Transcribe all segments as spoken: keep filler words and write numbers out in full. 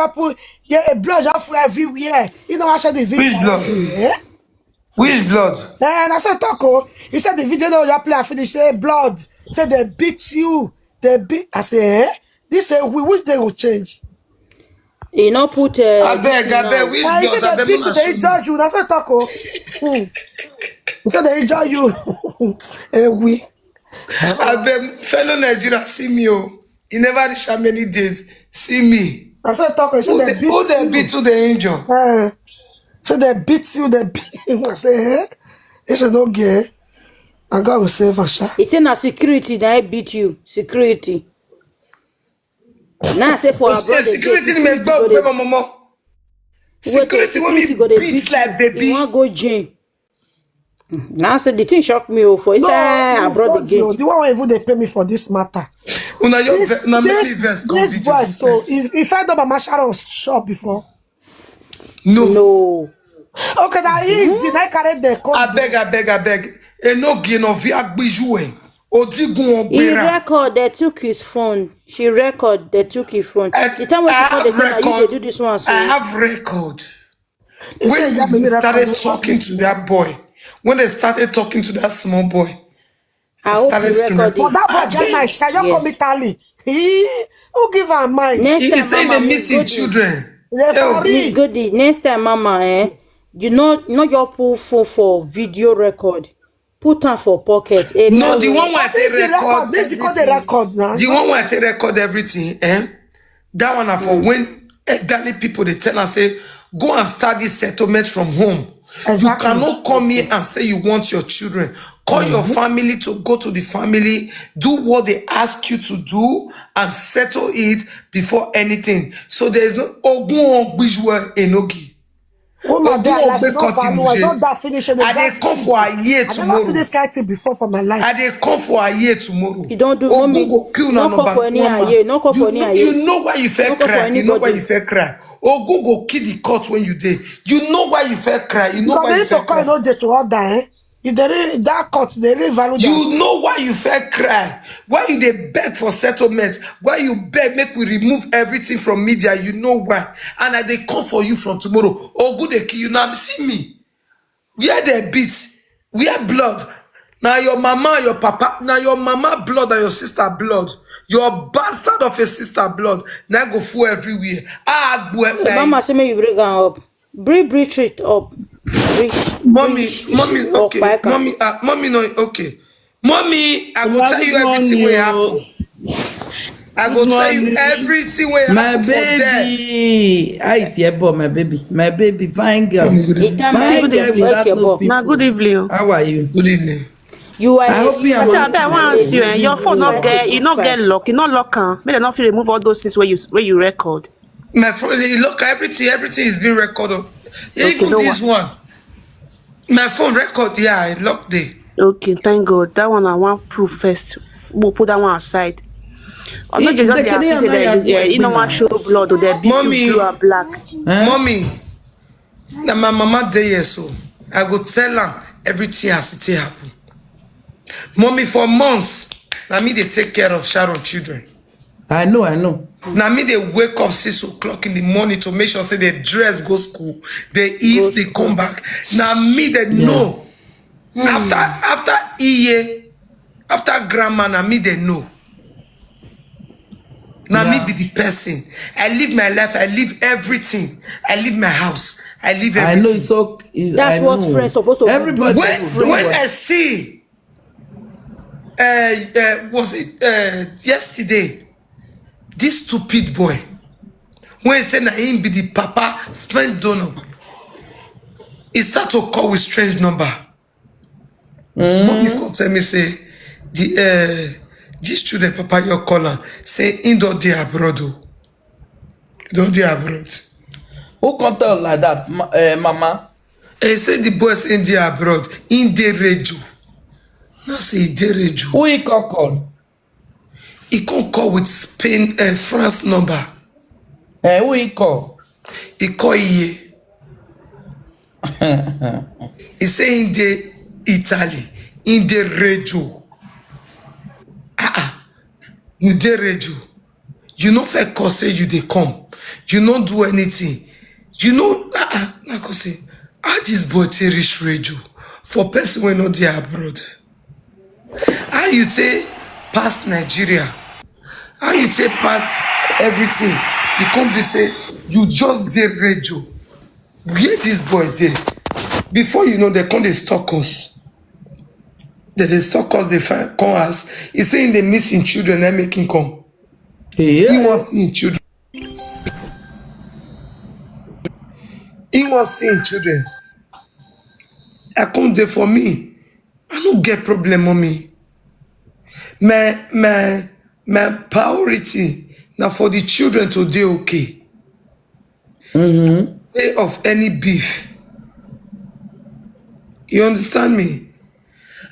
People, yeah, blood just full everywhere. You know, I share the video. Which blood? Yeah. Which blood? Eh, na so talk, oh. He said the video no just play and finish. Say blood. Say they beat you. They beat. I say, eh? This say we which they will change. He no put. Uh, Abeg, abeg, which I blood? said they Abeg, beat you. una They show me. Injure you. Na so talk, oh. Hmm. He said they injure you. Eh, we. Abeg, fellow Nigeria, see me, oh. E never reach how many days. See me. Na so talk. He said Who they dey beat who dey you. Beat, who dey injure? Eh. So they beat you. They beat. I say, eh? He said, okay. And God will save us, sha. He say na security na beat you. Security. Now I say for abroad. Security ni me gbọ́ gbẹ́ mọ́ mọ́. Security wey me beat like baby. You wan go gym. Now say the thing shock me, oh, for No, inside it's abroad not you. again. The one wey even dey pay me for this matter. Una your This, ve- una make this, me vex go this video boy, this so time. if, if I know Mama Sharon shop before. No. No. Okay, that easy. I carry the code. Abeg, abeg, abeg. Enogie no fi agbiju e. Odigun He ogbera. Record. They took his phone. She record. They took his phone. I, The time when I she called, they have said, "Are you they record. Do this one?" So I have record. He said, "Yeah, When me you started record." Talking to that boy, when they started talking to that small boy, I hope started you screaming. record But it. That boy get my shine. Don't Yeah. Call me Tally. He who give her mine. Next He time, is saying Mama, they we missing go the- children. They Yo. for He real. go the next time, Mama. Eh, you know, not your pull phone for video record. Put am for pocket. Eh, No, no the way. one where This they is record. record. This is called the Everything. Record now. The one where they record everything. Eh? That one are for when elderly people they tell us say go and study settlement from home. Exactly. You cannot come here and say you want your children. Call your family to go to the family, do what they ask you to do, and settle it before anything. So there is no ogun ogbijwe enogi. Oh my Ogun God, life ogbe no cutting value. I je. don't that finish. I dey come for a year I never see tomorrow. This kind of thing before for my life. I dey come for a year tomorrow. You don't do Ogun mommy. Go kill No na call for number any one eye. Man. Yeah, no call You for any know, eye. You know why you fair No call for Cry. You know why anybody. You fair cry. Ogun go kill the court when you dey. You know why you fair cry. You know Because why they You need to fair call cry. No day to order, eh? If they really, that court, they really value that. You know why you fair cry. Why you dey beg for settlement. Why you beg make we remove everything from media. You know why. And I dey come for you from tomorrow. Ogun dey kill you now. See me. Where they beat. Where blood. Now your mama, your papa, now your mama blood and your sister blood. Your bastard of a sister blood. Now go full everywhere. Ah, boy, Mama say make you bring am up. Bring bring treat up. Bring, Mommy, bring mommy, up, okay. Paika. Mommy, uh, mommy, no, okay. Mommy, I go Mama, tell you good everything wey morning, happen. oh. I go Good tell you morning. Everything wey My happen for there. Baby. How it your boy, my baby? My baby, fine girl. It time Fine I girl take without your no ball. people. Na good evening. How are you? Good evening. You are. I hope you are Auntie, I beg, I wan ask you, eh, your phone no get, you no get lock, you no lock am. Make dem no fit remove all those things where you where you record. My phone, you lock everything, everything is being recorded. Even no this one. My phone record, yeah, I locked it. Okay, thank God. That one I want proof first. We'll put that one aside. I'm not Eh, just the dey Kenyan happy say lawyer that, yeah, go you know, win one now. Show blood or they beat Mommy. You blue and black. Eh? Mommy, na my mama dey here, so I go tell am everything as it take happen. Mommy, for months, na me dey take care of Sharon children. I know, I know. Na me dey wake up six o'clock in the morning to make sure say they dress, go school, they eat, they come back. Na me dey know. After after iye, after grandma, na me dey know. Na me be the person. I live my life. I live everything. I live my house. I live I everything. Know it's so. It's, That's I what know. Friends supposed to do. Everybody. When when I see, uh, uh, was it uh, yesterday? This stupid boy, when he say na him be the papa, spend donor. He start to call with strange number. Mommy come tell me say the uh, this children papa your call am say he don dey abroad o, don dey abroad. Who come tell like that, ma- eh, Mama? He say the boy say he dey abroad, he dey radio. Now say he dey radio. Who he come call? He come call with Spain, uh, France number. Eh, who he call? He call Iye. He say he dey Italy. He dey radio. Ah, ah. You dey radio. You no fit call say you dey come. You no do anything. You know, ah, ah, like I say, how this boy take reach radio for person wey no dey abroad? How you take pass Nigeria? How you take pass everything? You come be say you just dey radio. Where this boy dey? Before you know, they come dey stalk us. They dey stalk us, they find come us. He say he dey miss him children, I make him come. He Yeah. Wan see him children. He wan see him children. I come dey for me. I no get problem, mommy. My my my priority na for the children to dey okay. Say of any beef. You understand me?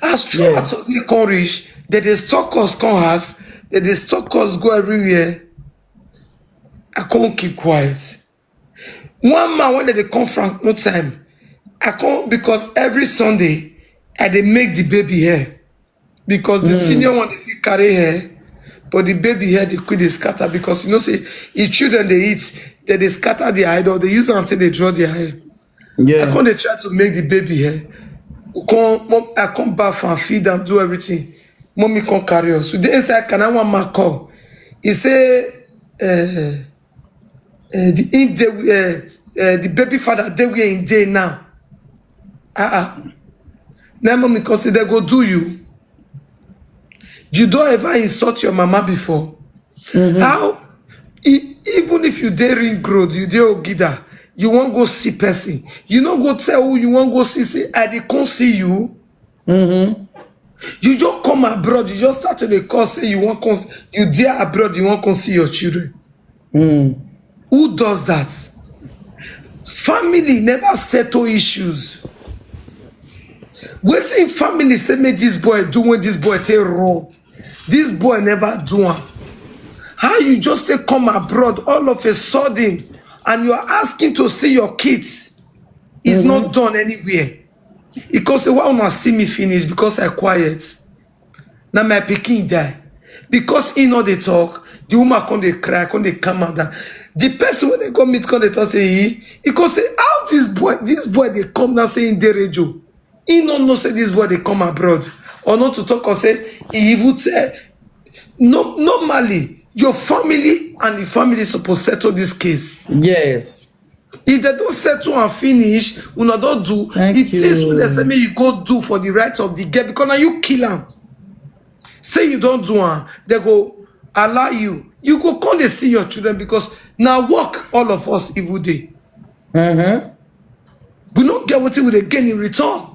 As true Yeah. As they come reach, they dey stalk us, come house, they dey stalk us, go everywhere. I can't keep quiet. One man when they come from no time, I can't because every Sunday I dey make the baby hair because the senior one dey fit carry hair, but the baby hair dey quick dey scatter because you know say if children dey eat, they dey scatter their head or they use am take dey draw their hair. I Yeah. come dey try to make the baby hair. We come, mom, I come baff and feed and do everything. Mommy come carry us. We dey inside, can I one man call? He say, uh, uh, the in dey, uh, uh, the baby father dey where he dey now. Ah ah. Now mommy come say they go do you. You don't ever insult your mama before. How e, even if you dey Ring Road, you dey Ogida, you wan go see person, you no go tell who you wan go see say I dey come see you. You just come abroad, you just start to dey call say you wan come, you dey abroad, you wan come see your children. Who does that? Family never settle issues. Wetin family say make this boy do when this boy take wrong? This boy never do am. How you just take come abroad all of a sudden and you are asking to see your kids? It's not done anywhere. He come say, why una see me finish because I quiet? Na my pikin die. Because he no dey talk, the woman come dey cry, come dey calm am down. The person wey they go meet come dey talk say he, he come say how this boy, this boy dey come now say he dey radio. He no know say this boy dey come abroad or not to talk or say he even tell. No, normally your family and the family suppose settle this case. Yes. If they don't settle and finish, una don't do Thank it. Things wey they you. Say make you go do for the right of the girl because now you kill am. Say you don't do am, they go allow you. You go come dey see your children because now work all of us evil day. Mm-hmm. We no get wetin we dey gain in return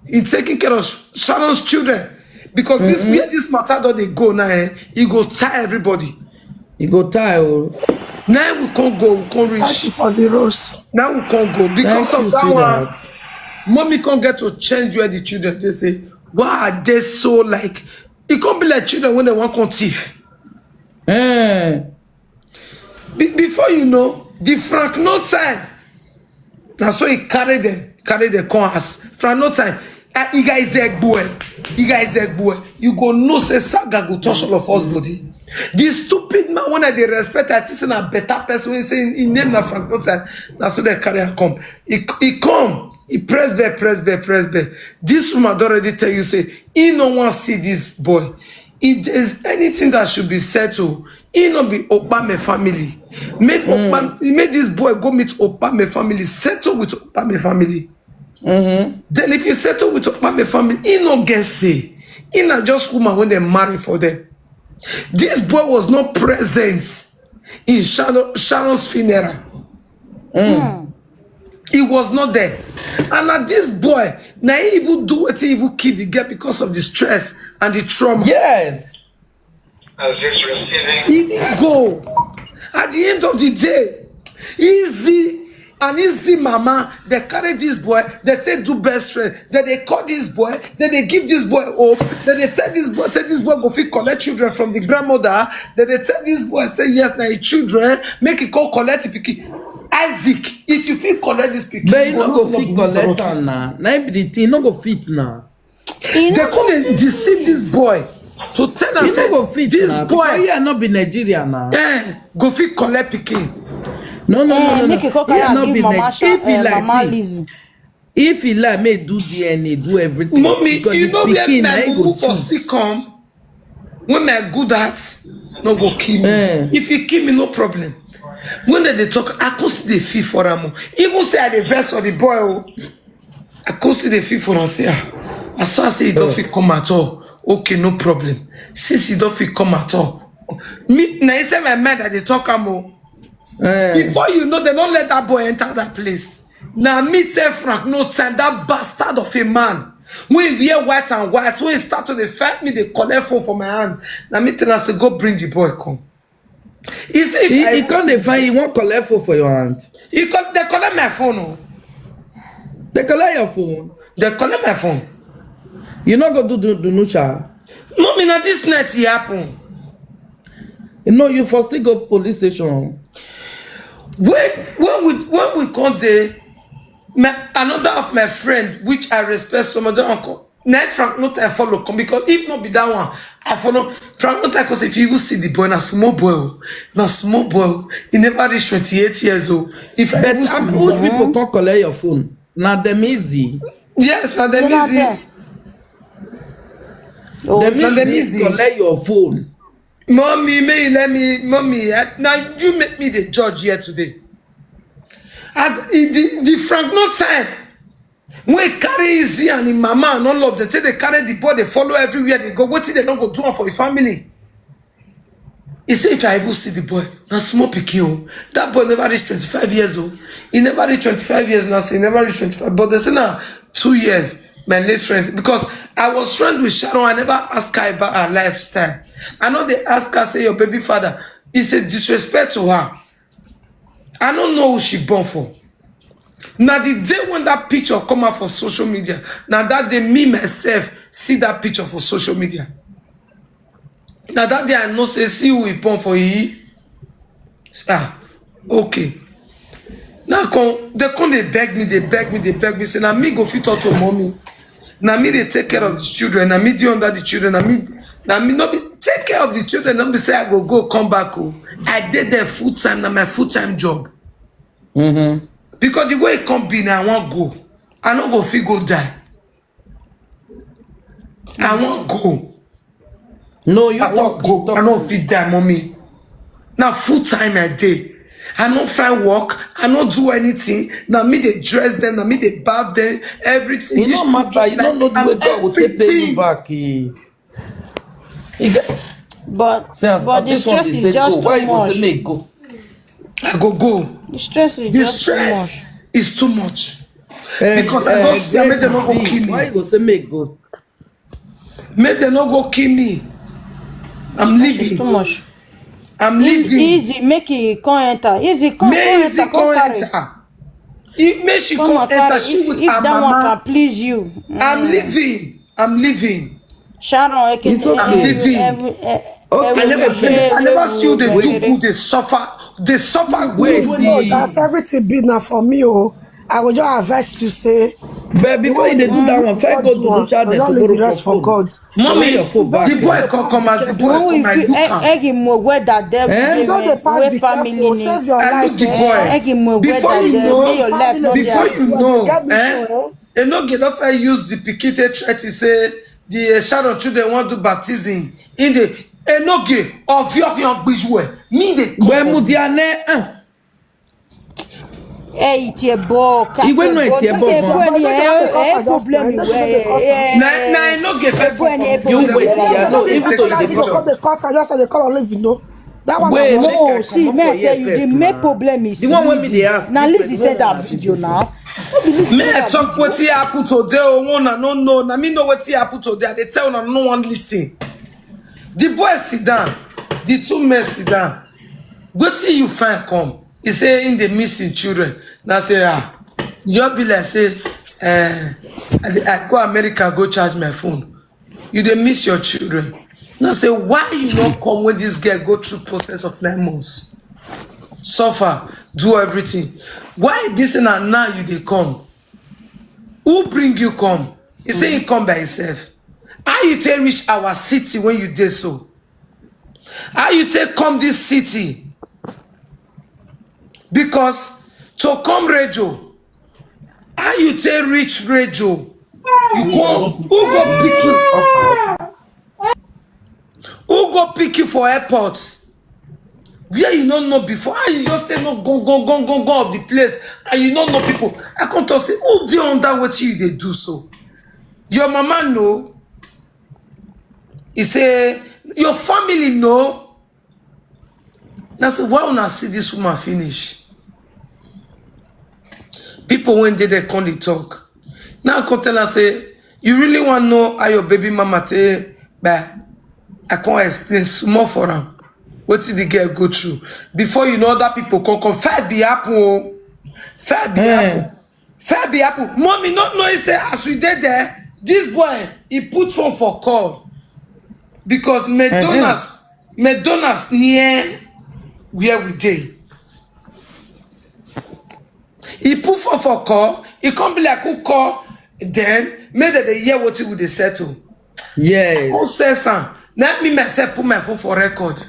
in taking care of Sharon's children because this where this matter don dey go now, eh, e go tie everybody. You go tie. Oh. Now we can't go, we can't reach. Thank you for the rose. Now we can't go because Thank of you, that one. Sweetheart. Mommy can't get to change where the children. They say, why are they so like? It can't be like children when they want come thief. Eh. Be- before you know, the Frank no time. Now so he carry them, carry the come house. Frank no time. Ah, you guys egg boy. You guys egg boy. You go know say saga go touch all of us body. The stupid man when I dey respect, I think say na better person when say in name na Frank no time. Now so they carry and come. He, he come. He press bell, press bell, press bell. This woman don already tell you say he no wan see this boy. If there is anything that should be settled, he no be Okpame family. Make Okpame, make this boy go meet Okpame family, settle with Okpame family. Then if you settle with Okpame family, he no get say. He na just woman when they marry for them. This boy was not present in Sharon, Sharon's funeral. He was not there. And na this boy, na he even do wetin even kill the girl because of the stress and the trauma. Yes. He didn't go. At the end of the day, easy and easy mama, they carry this boy, they take do best friend, then they call this boy, then they give this boy hope, then they tell this boy, say this boy go fit collect children from the grandmother, then they tell this boy, say yes, na his children, make he come collect the pikin. Isaac, if you fit collect this pikin, But you go no know go say no fit be collect corruption. Am now. Now be the thing. No go fit now. E They no come dey deceive this boy to tell am You no say go fit this now. boy Because here no be Nigeria now. Eh, go fit collect pikin. No, no, no, Eh, no, make you no. come Here carry am no give be Mama like Sha, if he eh, like Mama see, Lizzie. if he like make do D N A, do everything. Mommy, Because you the know where pikin na my him go mumu for choose. Still come? When my good heart no go kill me. Eh. If you kill me, no problem. When they dey talk, I come see the feel for am. Oh. Even say I dey vex for the boy. Oh. I come see the feel for am. Say, ah, as far as say you don't feel come at all, okay, no problem. Since you don't feel come at all, me na inside my mind I dey talk am. Oh. Eh. Before you know, they don't let that boy enter that place. Now me tell Frank no time, that bastard of a man. When he wear white and white, when he start to dey fight me, they collect phone for my hand. Now me tell am say, go bring the boy come. He say if He, I he come dey find, he wan collect phone for your hand. He come, they collect my phone. Oh. They collect your phone. They collect my phone. You no go do do do nucha. No, me na this night it happen. You know you for still go police station. When when we when we come there, my another of my friend, which I respect so much, don't come. Night Frank not I follow come because if not be that one, I follow Frank not I cause if you even see the boy, na small boy, oh. Na small boy, oh. He never reached twenty-eight years old. If I But even see um, the which boy, people come collect your phone? Na them easy. Yes, na them Una easy. there. Oh, Them na them easy easy. Collect your phone. Mommy, may you let me, mommy. I, now you make me the judge here today. As e- the, the Frank no time. When he carry easy and him mama and all of them, say they carry the boy, they follow everywhere they go. What they don't go do am for his family? He say if I even see the boy, na small pikin. Oh. That boy never reach twenty-five years old. He never reach twenty-five years now, so he never reach twenty-five. But they say now two years, my late friend. Because I was friend with Sharon, I never ask her about her lifestyle. I know they ask her, say your baby father. It's a disrespect to her. I don't know who she born for. Now the day when that picture come out for social media, now that day me myself see that picture for social media. Now that day I know say see who he born for he. Ah, okay. Now come they come they beg me, they beg me, they beg me. Say now me go fit talk to mommy. Now me they take care of the children. Now me dey under the children. Now me now me not be take care of the children. Not be say I go go come back. Oh, I did there full time. Now my full time job. Mm-hmm. Because the way it come be now, I won't go. I no go fit go die. I won't go. No, you I won't talk. You go. I talk. no fit die, mommy. Now full time I day. I no find work. I no do anything. Now me they dress them. Now me they bath them. Everything. It These no matter. children, You don't know like, the way I'm God will take pay you everything. Back. Eh. You get But say as but but the this one stress they is say go. just Why too you go say much. Make go? I go go. The stress is The just too stress much. Is too much. Eh, Because I eh, don't see, make them no go Great kill B, why me. You go say Make go? Make them no go kill me. I'm It's too leaving. Much. I'm Easy, leaving. Easy, make it come enter. Easy, come, May come easy enter, come come carry. Enter. If may she Come come and carry. Enter, she If, with if her that one mama. Can please you. I'm leaving. I'm leaving. Sharon, I can It's okay. I'm leaving. Every, eh, Okay. I never, every- I never see you. They do every- good. They suffer. They suffer good. Wait, Well, see. That's everything be now for me. Oh, I will just advise you say, But before you dey do that one, first go do do shout don't to leave the borrow rest for phone. God. Collect Mommy, your phone back. The boy come come as the boy Who come. If I you look egg, am. Egg him well that devil. Eh? You don't dey pass, be careful, save your I life. Look the Eh? boy. Egg him well Before that you devil. know, Make your life not before there. You know, Get me eh? So, eh? Enoge don fit use the pikin take threaten say the uh, Sharon children wan do baptism. In the Enoge of your young Bijue, me dey come Where for Mudiane? Uh, Eh, it's a ball. Igwe no, it's a ball. Problem. Na na Enoge fit come for me. You wait here. No, even though you dey picture. They cause, I just they call and leave, you know. That one. Wait, Na make No, I see, comot me for I tell here you, first the main now. Problem is The one wey Lizzie. me dey ask Now you Lizzie first, said no that be video this now. No be Lizzie Me said I that talk video. Wetin happen today? Oh, una no know. Na me know wetin happen today. I dey tell una no wan listen. The boy sit down. The two men sit down. Wetin you find come? He say him dey miss him children. Na say ah, just be like say eh, I, dey- I go America go charge my phone. You dey miss your children. Na say why you no come when this girl go through process of nine months, suffer, do everything. Why this na now you dey come? Who bring you come? He say he come by himself. How you take reach our city when you dey so? How you take come this city? Because to come radio, how you take reach radio? You come, who go pick you? Who go pick you for airport? Where you no know before, how you just say no go go go go go of the place, and you no know people. I come to say, who dey under wetin you dey do so? Your mama know. He say, your family know. Now say, why una see this woman finish? People when they, they come dey talk. Now I come tell her say, you really want know how your baby mama take, but I can't explain small for am. What did the girl go through? Before you know, other people come come. Fair be happen. Oh. Fair be happen. Fair be happen. Mommy not knowing say as we did there, this boy, he put phone for call. Because McDonald's, McDonald's near where we dey. He put phone for call, he come be like who call, then make that they hear what we dey settle. Yes. Who says am? Let me myself put my phone for record.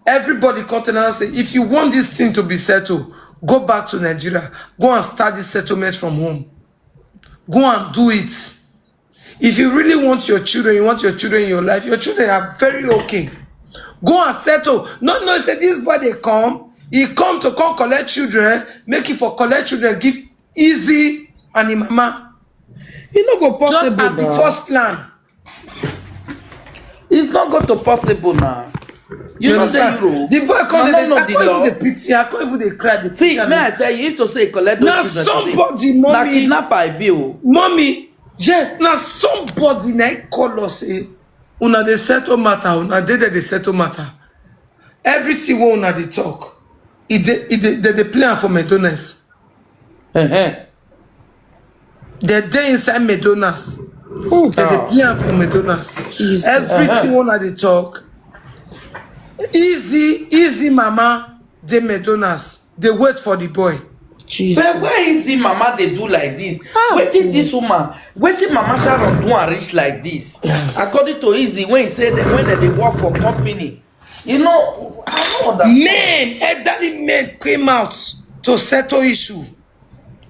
Everybody come tell us say, if you want this thing to be settled, go back to Nigeria. Go and start this settlement from home. Go and do it. If you really want your children, you want your children in your life, your children are very okay. Go and settle. Not know say this boy dey come, he come to come collect children, make it for collect children, give Easy and him mama. E no go just possible as the now. First plan. It's not going to possible now. You know the understand? Euro. The boy come dey, I can't even dey pity. I can't even dey cry. Dey pity. See, may I tell you, if to say collect those children today, somebody, na mommy, kidnapper I be o. Mommy, yes, na somebody na call us, eh? Una dey settle matter, una dey there dey settle matter. Everything wey una dey talk, e dey, e dey, dem dey play am for McDonald's. Uh-huh. Dem dey inside McDonald's. Dem dey play am for McDonald's. Jesus. Everything wey una dey talk, easy, easy mama dey McDonald's. Dey wait for the boy. Jesus. But why is the mama dey do like this? Ah, wetin this woman, wetin Mama Sharon do and reach like this? According to Easy, when he say that when dem dey work for company, you know, I no understand. Men, elderly men came out to settle issue.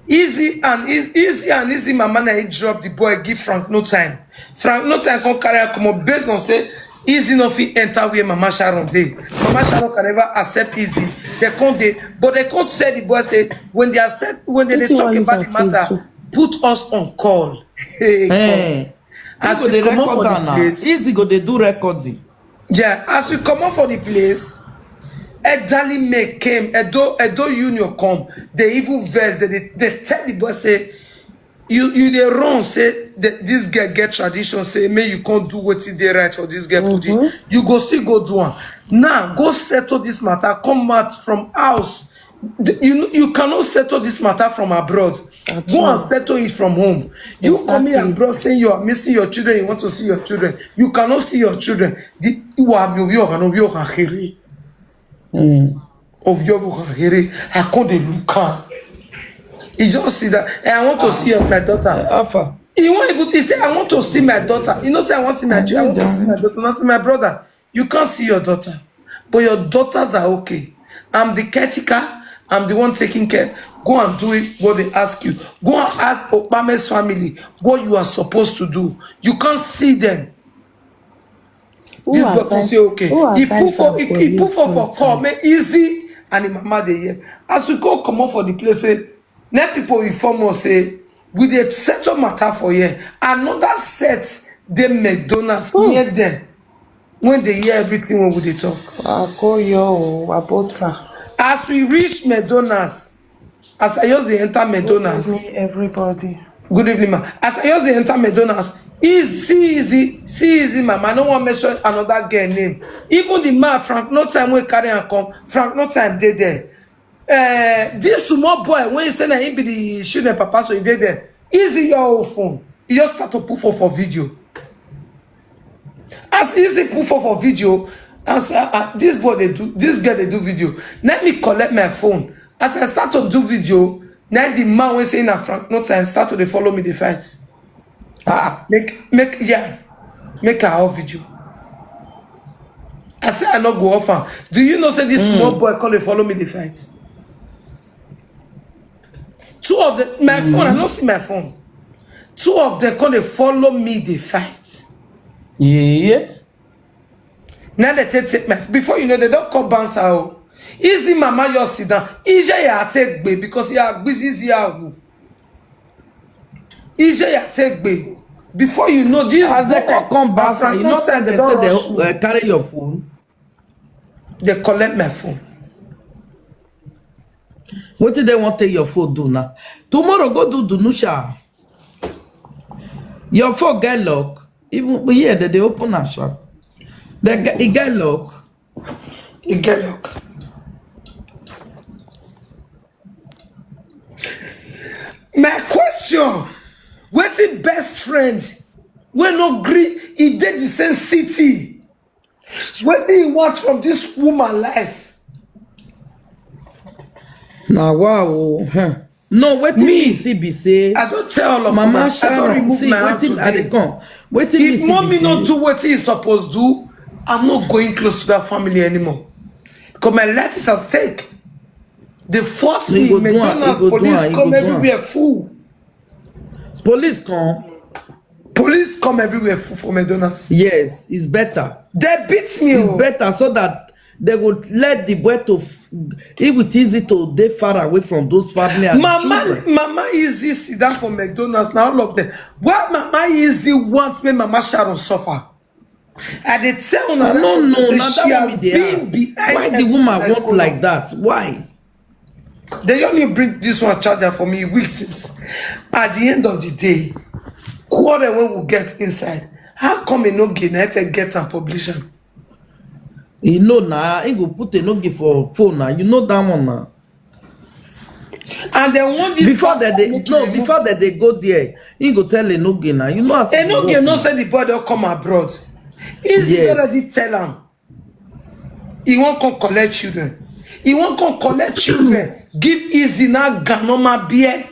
Easy and Eas-, Easy and Easy mama na he drop the boy give Frank No Time. Frank No Time come carry am comot based on say Easy no fit enter where Mama Sharon dey. Mama Sharon can never accept Easy. They come dey, but they come tell the boy say when they accept, when they dey talk about the matter, put us on call. Hey, come. As we comot for the place, Easy go dey do recording. Yeah, as we comot for the place, elderly men came, Edo, Edo Union come. They even vex. They, they, they tell the boy say, you, you dey run say that this girl get tradition say make you come do wetin dey right for this girl body. Mm-hmm. You go still go do am. Now go settle this matter. Come out from house. You, you cannot settle this matter from abroad. Go and settle it from home. You coming abroad saying you are missing your children, you want to see your children. You cannot see your children. The, you are, you are, you are, you are, of your vocabulary, I come dey look am. He just see that, "Eh, I want to see your, my daughter." Alpha. He won't even, he say, "I want to see my daughter." You know, say, "I want to see my children, I want to see my daughter, not see my brother." You can't see your daughter, but your daughters are okay. I'm the caretaker. I'm the one taking care. Go and do it what they ask you. Go and ask Okpame's family what you are supposed to do. You can't see them. Who advise? Say, okay. Who advise am for you? He put for, he put for, for call, make Easy and the mama dey hear. As we go comot for the place, say, let people inform us say we dey settle matter for here. Another set dey McDonald's near there when they hear everything when we dey talk. Wakoyo o, Wabota. As we reach McDonald's, as I just dey enter McDonald's. Good evening, everybody. Good evening, ma. As I just dey enter McDonald's, Easy, Easy, see Easy, mama. I no wan mention another girl name. Even the man, Frank No Time, wey carry am come, Frank No Time dey there. Eh, this small boy, when he say na him be the children papa, so he dey there. Easy your own phone. He just start to put phone for video. As Easy put phone for video, I say, "Ah, ah, this boy dey do, this girl dey do video. Let me collect my phone." As I start to do video, now the man wey say na Frank No Time start to dey follow me dey fight. Ah, make, make, yeah, make a whole video. I say I no go offer. Do you know say this small boy come dey follow me dey fight? Two of the my phone, I no see my phone. Two of them come dey follow me dey fight. Yeah. Now they take take my before you know they don't come bounce out. Easy mama your sit down. Ije ya take gbe because you are busy easy out. Ije ya take gbe. Before you know this As they boy, come, come back, Afra you know, Nonsense, say they don't say rush they me. Uh, carry your phone. They collect my phone. What did they want take your phone do now? Tomorrow go do Dunusha. Your phone get lock. Even here that they open a shop. They get, it get lock. You get luck. My question: wetin best friend wey no gree e dey the same city? Wetin you want from this woman life? Now wow. Huh. No, what me see be say I don't tell all of Mama una. I don't Sharon, remove see my hand waiting at the today. come. Waiting me If see mommy be not say do what he's supposed to do, I'm not going close to that family anymore. Because my life is at stake. They force He me. go do am, he McDonald's go do police am, he come go do am. Everywhere full. Police come. Police come everywhere full for McDonald's. Yes, it's better. They beat me. It's Oh. Better so that they would let the boy to f- it would easy to they far away from those family and the Mama, children. Mama Easy sit down for McDonald's now. All of them. Why Mama Easy wants me, Mama Sharon suffer? I dey tell una I don't know. Say Now she that has one they been ask. behind Why the everything woman that want go like on. That? Why? They only bring this one charger for me weeks since. At the end of the day, quarrel when we get inside. How come e no get na if I get am publish am? You know now, he go put a no give for phone now. You know that one now. And then one this Before pastor that they make no, e remove- before that they go there, he go tell a no gain now. You know as it Enoge work. No say the boy don come abroad. Easy Yes. Already tell am. He wan come collect children. He wan come collect children. Give Easy now ganoma beer.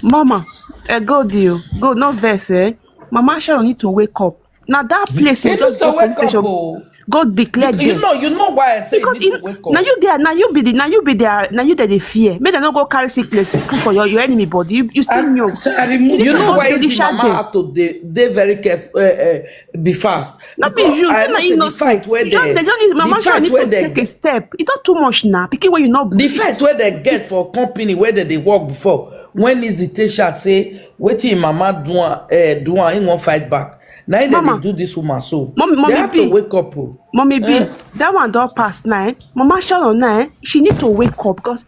Mama, eh, go deal. Go, no vex, eh? Mama Sharon need to wake up. Now that place He you need just to go wake police up. Station, Oh. go declare You them. Know, you know why I say Because you need in, to wake up. Now you there, now you be the, now you be there, now you there the fear. Make them not go carry sick place put for your, your enemy body. You, you still I, know. so I remove You my know hand. why Don't is do the the sharp mama thing. Have to they they very careful, uh, uh, be fast. Not be Because you. I Now know you say know the fight where you don't, they they don't need, the Mama Sharon fight need where to they take a step. It's not too much now. Because when you know the fight where they get for company where they, they work before. When is the T-shirt say waiting mama do uh, do and he won't fight back. Now they, Mama. They do this woman so Mommy, Mommy they have B. To wake up. Oh. Mommy B, Eh? That one don't pass now. Eh? Mama Sharon now, eh? She need to wake up because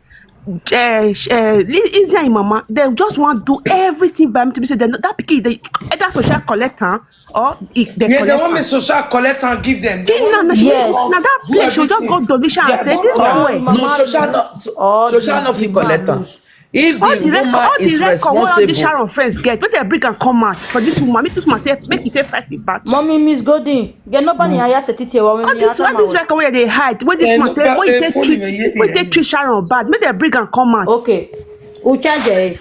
uh, sh- uh, Li- Izzy and Mama, they just want to do everything by me to be said that that pikin, they either social collect her or if they Yeah, collect they want her. Me social collect and give them. They She, now, want now, me she, Yes. Now that do place, she just everything. Go donation and Yeah, say go this do is am. where. Mama No, social is not all social the not fit collect am. values. If All the the record, woman all the is record, what all this responsible, Sharon friends get, when they bring and come out for this woman, me this woman take, make it take fight the battle. Mommy, Miss Golden, get nobody in higher certificate. All this, all this record where they hide, when this Eh, man no, take, but, when he eh, take phone treat, me, yeah, when he yeah. Take treat Sharon bad, make they bring and come out. Okay. Who charge it?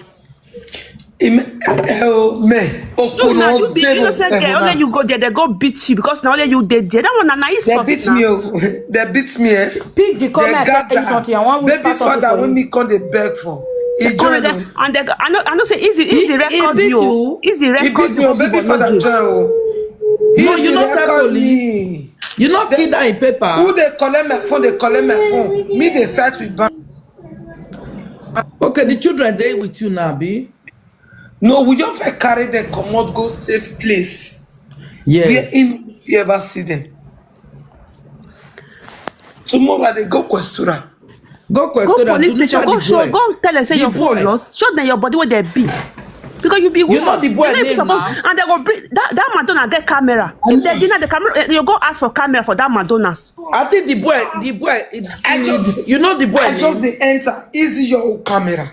Im- eh, oh, me. No, Okuna, now you be Debo, innocent girl. Okuna. Only you go there, they go beat you because now only you did there. That one, now it's They something beat now. Me. Oh. They beat me. Eh. Pick the They comment. got Tell you something. I want Baby father when me come they beg for. He They come join there, them. And they, I know, I know say easy, He- easy he record beat you. You? Easy He record beat me. Oh, you. Baby People father no do. Joe. No, Easy you not tell record police. Me. You not kill that in paper. Who they collect my phone? They collect my phone. Me they fight with bank. Okay, the children they with you now, be. No, we just fit carry them comot go safe place. Yes. Where in you ever see them? Tomorrow they go Questura. Go Questura. Go police station. Go show. Go tell them say your phone lost. Show them your body where they beat. Because you be woman. You know the boy name now. And they go bring that, that Madonna get camera. If they deny the camera, eh, you go ask for camera for that Madonna's. I think the boy, the boy. I just, you know the boy. I just the enter. Easy your own camera.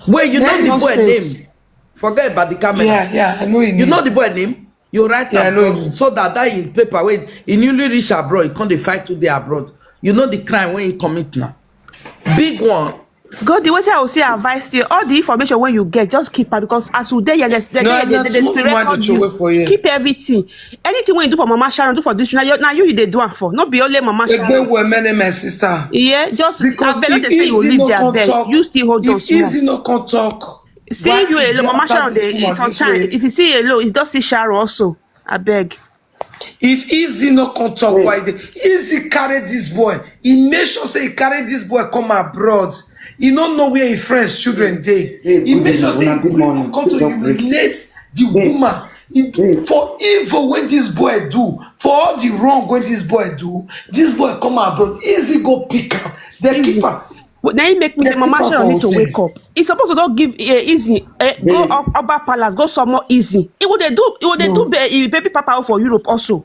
Wait, you know the boy name. Forget about the camera. Yeah, yeah, I know him. You know the boy name. You write yeah, down so that that in paper when he newly reach abroad, he come dey fight today abroad. You know the crime when he commit now. Big one. Go the way I will say advice you. All the information when you get, just keep it, because as you dey here, they, they, No, they, they, na they too much spirit to on you. Wait for you. Keep everything. Anything when you do for Mama Sharon, do for this. Now you, now you they do am for. Not be only Mama Sharon. Egbe women and my sister. Yeah, just Because I bet if they say you Izzy live no there. Come Beg. Talk, You still hold on if small. Izzy no come talk, See why you you alone, Mama attack Sharon. This They, woman this sometimes way? If you see alone, you don't see Sharon also. I beg. If Izzy no come talk, why they Izzy carry this boy? He make sure say he carry this boy come abroad. He no know where his friends' children dey. He make sure say he bring come to humiliate the woman. He, for evil when this boy do, for all the wrong when this boy do, this boy come abroad. Izzy go pick am. They keep am. But now he make me say, Mama Sharon need to wake up. He's supposed to go give uh, Izzy, uh, go up Oba Palace, go some more Izzy. It would they do, it would they do ba- eh, baby papa for Europe also.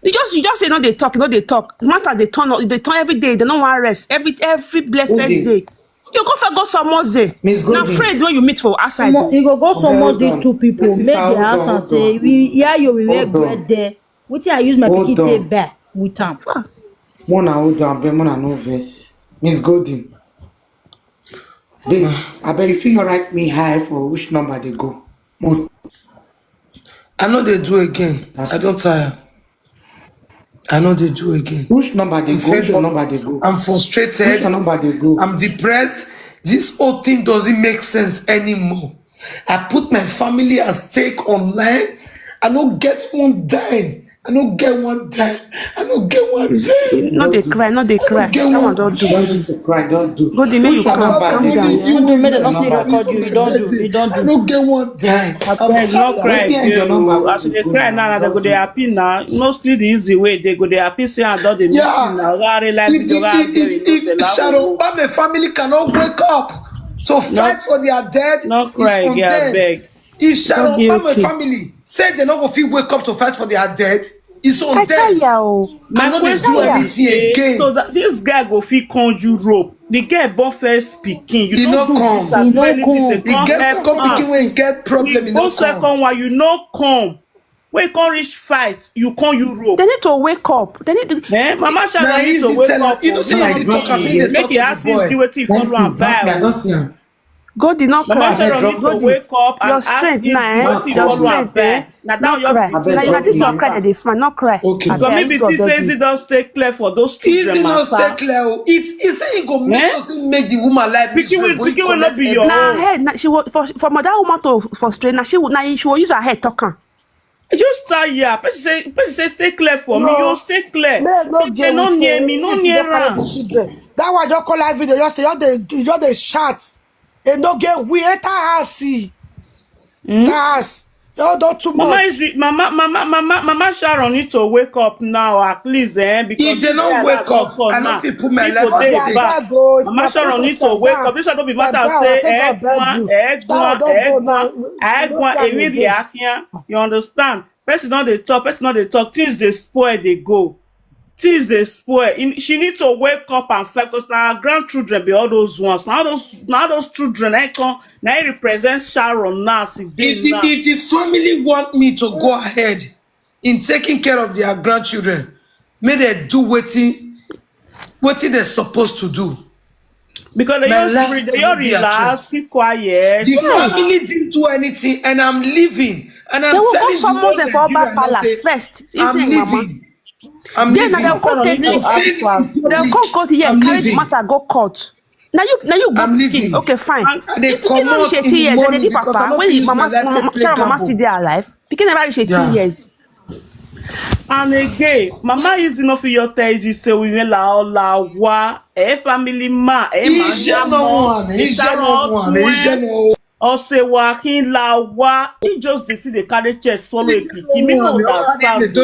You just, you just say no, they talk, no, they talk. Matter they turn, they turn every day. They don't want rest every every blessed day. You go for go some more day. Now friend when you meet for outside. You go go some more these two people. Make the house and say we yeah you we wear bread there. What I use my pikin take back with am. Mona hold on, but Mona no verse. Miss Golden. Babe, I bet if you write me high for which number they go. I know they do again. I don't tire. I know they do again. Which number they go? Which number they go? I'm frustrated. Which number they go? I'm depressed. This whole thing doesn't make sense anymore. I put my family at stake online. I don't get one dime. I don't get one dime. I don't get one dime. No, they cry. No, they cry. That one don't do. Don't need to cry. Don't do. Go the make you come. Calm down. You do make the nothing record you. You don't do. You don't do. I don't get one dime. Abeg, no cry again o. As you dey cry now, they go dey happy now. Mostly the easy way they go dey happy. Say I don dey miss you now. Rare like if if if if Sharon Obame family cannot wake up to fight for their dead, no cry again. Abeg. If Sharon Obama family say they no go fit wake up to fight for their dead, it's on them. I no dey do anything again. So that this guy go fit come Europe. The guy born first pikin. You don't do this and anything to come help am. He get come pikin when he get problem. He no come. Second one, you no come. When come reach fight, you come Europe. They need to wake up. They need to. Eh, Mama Sharon need to wake up. You know, say he talk as he dey talk to the boy. Make he ask him see wetin he follow am buy. God did not cry. Mama Sharon need to wake up and ask him wetin he follow am buy. Na that your pikin. Na this one cry dey dey find, not cry. Okay. Because maybe think say Izzy don stay clear for those children matter. Izzy don stay clear o. It it say he go make sure say make the woman life be straight. Pikin wey no be your own. Na head na she was for for mother woman to frustrate. Na she na she will use her head talk am. Just tell ya. Person say person say stay clear for me. You stay clear. Make no get no near me. No near am. That one just call live video. Just say just dey just dey shout. E no get we enter house. That's you don too much. Mama, Mama, Mama, Mama Sharon need to wake up now, at least, eh? Because if they don't wake up, I no fit put my life on stake. Mama Sharon need to wake up. This one no be matter of say, eh, one, eh, one, eh, one, eh, one, eh, we dey here. You understand? Person don dey talk, person don dey talk. Things dey spoil, dey go. Things dey spoil. She need to wake up and fight, because na her grandchildren be all those ones. Na all those, na all those children na come na represent Sharon now as e dey now. If the family want me to go ahead in taking care of their grandchildren, make they do wetin wetin they supposed to do. Because they just relax, keep quiet. The family didn't do anything, and I'm leaving. And I'm telling you all Nigeria, I say, I'm leaving. I'm leaving. Then they'll come take it. They'll come court here, carry the matter, go court. Now you, now you go. I'm leaving. Okay, fine. They come out in the morning because I don't feel my life to play gamble. Mama still there alive. Pikin never reach eighteen years. And again, Mama Izzy no fit your tell Izzy say we la la wa e family ma e ma ya mo e sa no tun e o se wa kin la wa. He just dey see the carry chest swallow a pikin. Me no understand.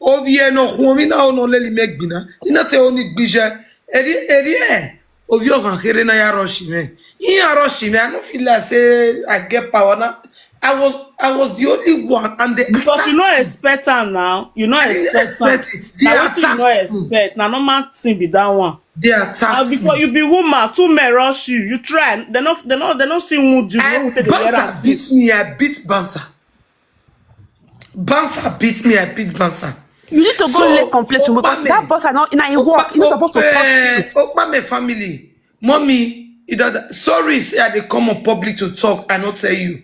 Ovi e no hun mi na ono leli megbina. Ina te oni gbije. Eri eri e. Ovio kan here na ya rush me. He ya rush me. I no feel like say I get power now. I was I was the only one, and they because you no expect am now. You no expect am. They attacked me. You no expect na normal thing be that one. They attacked me. Before you be woman, two men rush you. You try. They no they no they no still wound you. I bouncer beat me. I beat bouncer. Bouncer beat me. I beat bouncer. You need to go so, lay complaint to because that boss are not in a work. You're supposed to talk to Okpame family. Mommy, you don't, sorry, say I dey come on public to talk. I not tell you.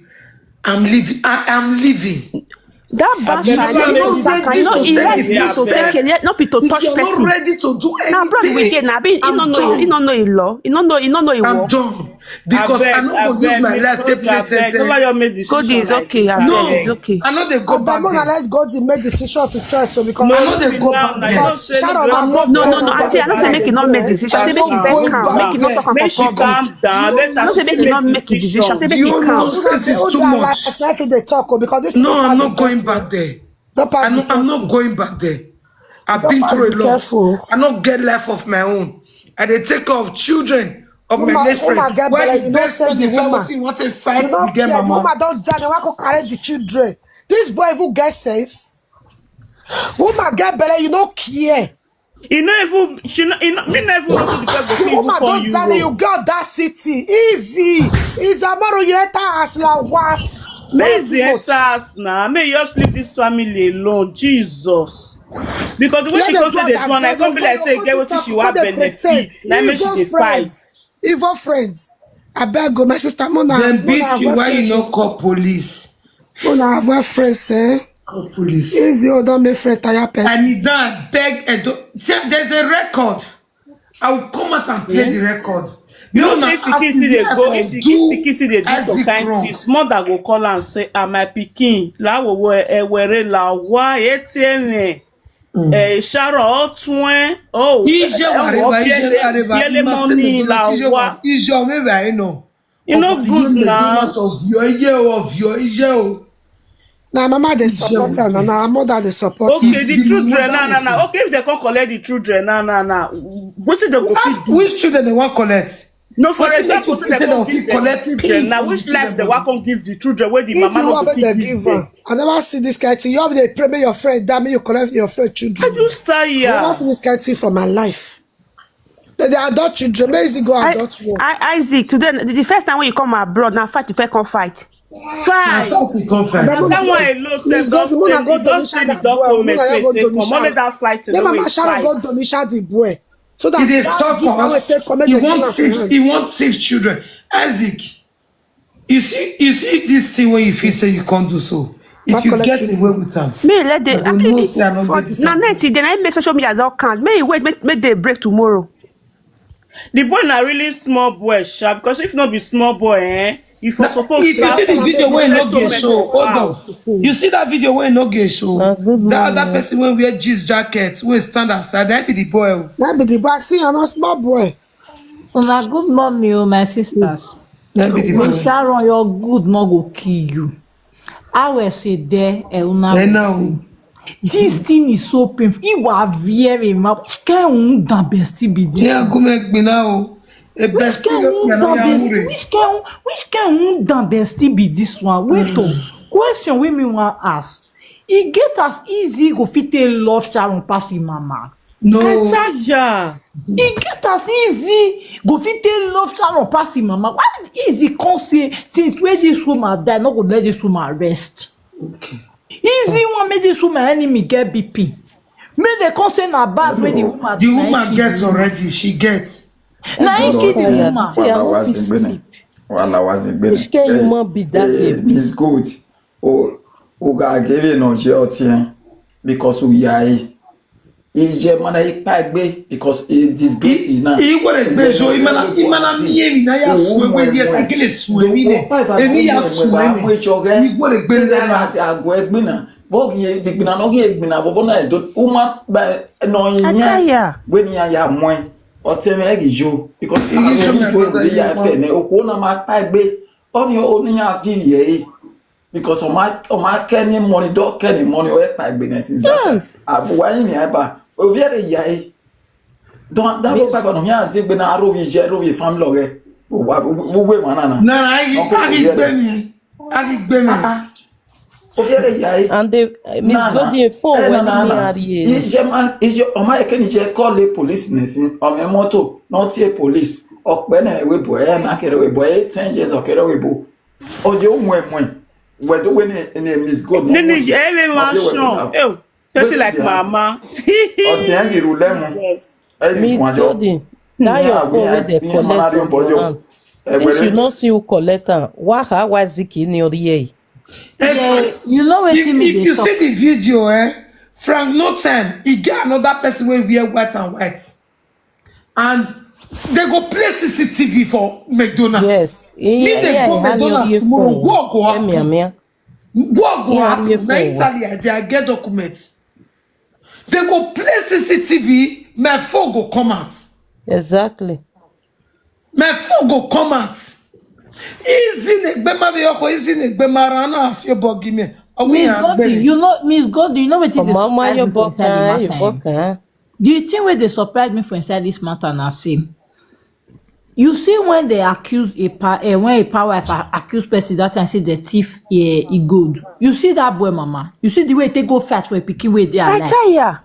I'm leaving. I am leaving. That bastard, you know, Saka, you know, he likes you to take care, not be to touch person. If you're not ready to do anything, now, brother, we get now. He don't know, he don't know a law. He don't know, he don't know a law. I'm done. Because I no go use my life take play ten ten. God is okay. No, it's okay. I no dey go back there. Let's go the make decision of the choice. So because I no dey go back there. Sharon, no, no, no. I say I no say make you not make decision. I say make you calm. Make you not talk about problem. Down. Let us say make you not make a decision. Say make you calm. Nonsense is too much. They talk because this. No, I'm not going back there. I'm not going back there. I've been through a lot. I don't get life of my own. I dey take care of children of my next friend. Why the best friend dey fight wetin you want to fight the girl mama? Woman don die, na why go carry the children? This boy even get sense. Woman get belle, you no care. You no even, she no, you no, me no even know the girl go fit even call you. You get that city easy. Is Amaru you enter as la wa. Lazy enter us now. May you just leave this family alone, Jesus. Because the way she come to this one, I come be like say get wetin she wan benefit. Na me she dey fight. Evil friends. I beg go, my sister Mona. Dem beat you, why you no call police? Mona, avoid friends, eh? Call police. If you don't make friend tire person. And you don't beg. There's a record. I will come out and play the record. You know, say pikin see dey go, if pikin see dey do some kind things, mother go call and say, "Ah, my pikin, la wo wo ewere la wa eteme." Eh, Sharon, otun, oh, ije wareba, ije wareba, biele money la wa. Ije wareba, you know. You know good now. Of your ear, of your ear. Now mama dey support her, now mother dey support. Okay, the children, now, now, now. Okay, if they come collect the children, now, now, now. What if they go feed? Which children they want collect? No, for example, say they come give them children. Now, which life they want come give the children where the mama no go fit give them? I never see this kind thing. You have to pray, make your friend die, make you collect your friend children. I do start here. I never see this kind thing for my life. They, they adult children. Where is it go adult work? I, Isaac, today the first time when you come abroad, now fight, you first come fight. Fight. That one alone says don't say the document wey take come. Only that fight. Let mama Sharon go Donisha the boy. So that he dey stop us. He wants thief. He wants thief children. Isaac, you see, you see this thing where you feel say you can't do so. If you get away with am, me let the. I think na night then I make social media don count. May wait, make, make they break tomorrow. The boy na really small boy, sha, because if not be small boy, eh, if you suppose if you see the video wey no get show, hold on. You see that video wey no get show? That other person wey wear jeans jacket, wey stand aside, that be the boy. That be the boy. See, I'm not small boy. Una good morning, oh, my sisters. That be the boy. Sharon, your good no go kill you. How we say there, eh, una. This thing is so painful. Iwa viere ma. Which kind of damn bestie be this? Yeah, go make me now. A bestie. Which kind of damn bestie? Which kind, which kind of damn bestie be this one? Wait, oh. Question we me want ask. E get as easy go fit take love Sharon pass him mama. No. I tell ya. E get as easy go fit take love Sharon pass him mama. Why easy come say since where this woman die, not go let this woman rest? Okay. Easy one make this woman enemy get B P. Make they come say na bad way the woman. The woman get already. She gets. Na him kill the woman. Wahala was in Benin. Wahala was in Benin. Which kind human be that? Miss Good. O, o ga gebe no je otien because u yai. Ije mana ikpagbe because e disgrace na. I were gbe jo imana, imana mi emi na ya swe we yes agele swe mi ne. Emi ya swe mi. I were gbe na ati ago egbina. Vo ye digbina no ye egbina vo na do uma ba no yin. Akaya. Gbe ni ya mo. Otien me gi jo because I yo mi to ya fe ne o ko na ma pagbe. Oni oni ya fi ye. Because on my on my kenny money, don't kenny money or ekpa egbe na since that time. Abu wa yin mi eba. O viere ya e. Don't that look like on here as if na aro vi je ro vi family ore. O wa we we manana. Na na agi agi gbe mi. Agi gbe mi. O viere ya e. And the Miss Godi phone when me are here. Ije ma ije o ma kenny je call the police nisin. O me moto, not a police. Okpe na we boy, na kere we boy, ten years o kere we boy. Oje umwe mwe. Wedo we ne ne Miss God. Nini je ewe ma shon. Eh, person like mama. Oti angi rulemu. Miss Golden. That your Yeah, phone wey yeah, dey yeah, collect Manadio from your Bojo. hand. Since you Egbere. No see who collect am, why how why Ziki in your ear? If, Yeah, you know if, wetin me if dey you talk. See the video, eh, Frank, no time, he get another person wey wear white and white. And they go play C C T V for McDonald's. Yes. Me, they Yeah, go yeah, McDonald's your tomorrow. phone. What go Let me, happen? Amia. What go Yeah, happen? your Na phone. Italy, I, dey- I get documents. They go play C C T V, my phone go come out. Exactly. My phone go come out. Easy na egbe ma be yoko, easy na egbe ma rana afio bogi me. Are we Miss Godwin, angry? You know, Miss Godwin, you know wetin dey Mama, surprise you me for book inside the her, you matter, book eh? Her. The thing wey dey surprise me for inside this matter na say, you see when they accuse a pa, eh, when a pa wife a- accuse person that time say the thief, eh, he good. You see that boy, mama. You see the way they go fight for a pikin wey dey I alive. Tell ya,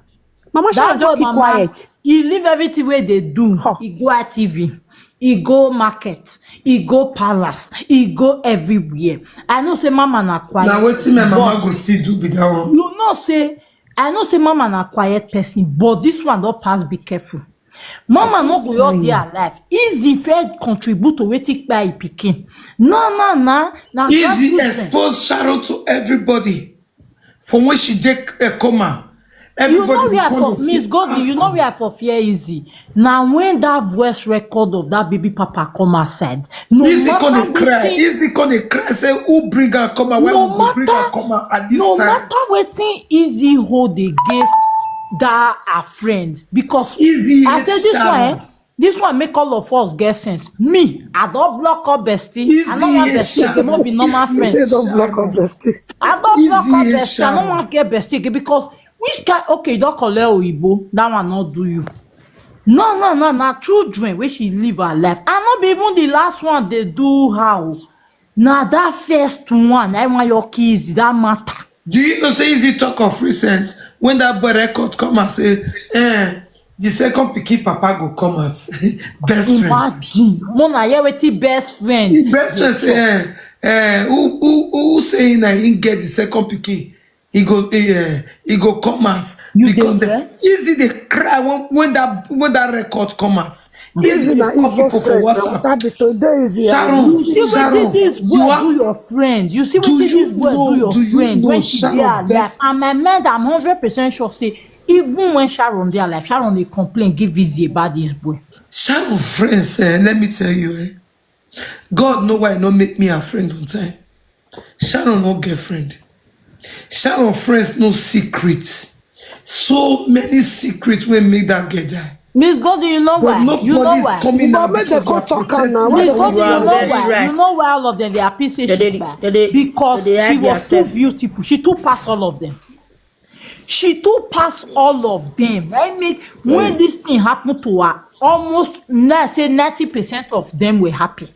Mama That Sharon boy, just keep mama, quiet. He leave everything wey they do. Huh. He go I T V. He go market. He go palace. He go everywhere. I know say mama na quiet. Now wetin my mama But go see do be that one. You know say I know say mama na quiet person, but this one don pass be careful. Mama no go just dey alive. Easy fair contribute to wetin kpai pikin. No, no, no. Na Easy grandchildren. Expose Sharon to everybody. From when she take a coma, You everybody know will where come for and see. Miss Godwin, you know where for fear Easy. Now when that voice record of that baby papa come outside, no Easy matter gonna cry. Wetin, Easy gonna cry. Say who bring her come out? Why no we go bring her matter, come out at this no time? Matter wetin Easy hold against that her friend, because Easy I hate say this one, Sharon. Eh, this one make all of us get sense. Me, I don't block up bestie. I Easy don't want hate bestie again. Sharon. More be normal Easy friends. Say hate don't block Sharon. up bestie. I don't block Easy up hate bestie. I don't Sharon. Want get bestie again because which kind? Okay, you don't collect Oyibo. That one not do you. No, no, no, no. Children, where she live her life. I not be even the last one they do how. Now that first one, I want your kids. That matter. Do you know say Easy talk of recent when that boy record come and say, eh, the second pikin papa go come out. Best friend. Imagine. Mona, hear wetin best friend. The best friend say, eh, eh, who who who say na him get the second pikin? He go eh, he go come out You because dey the hear? Easy they cry when when that when that record come out. Easy na They call evil people for friend. Na WhatsApp. Water be today Easy. Sharon, You see Sharon, wetin this you boy are do your friend. You see do wetin you this boy do know? Your Do you friend know when she dey Sharon alive. best? And my mind, I'm hundred percent sure say even when Sharon dey alive, Sharon dey complain give Easy about this boy. Sharon friends, eh, let me tell you, eh, God know why no make me a friend on time. Sharon no girlfriend. Sharon friends no secrets. So many secrets will make that girl die. Miss Godwin, you know But why? You know nobody's why? coming But out make they because go they are Talk am now. protecting Why Miss they go Godwin, you Talk know am? Why? You know why all of them they are pissed They dey- back? they dey- Because they dey she hide was too themselves. Beautiful. She too pass all of them. She too pass all of them. I mean, when this thing happened to her, almost, let's say, ninety percent of them were happy.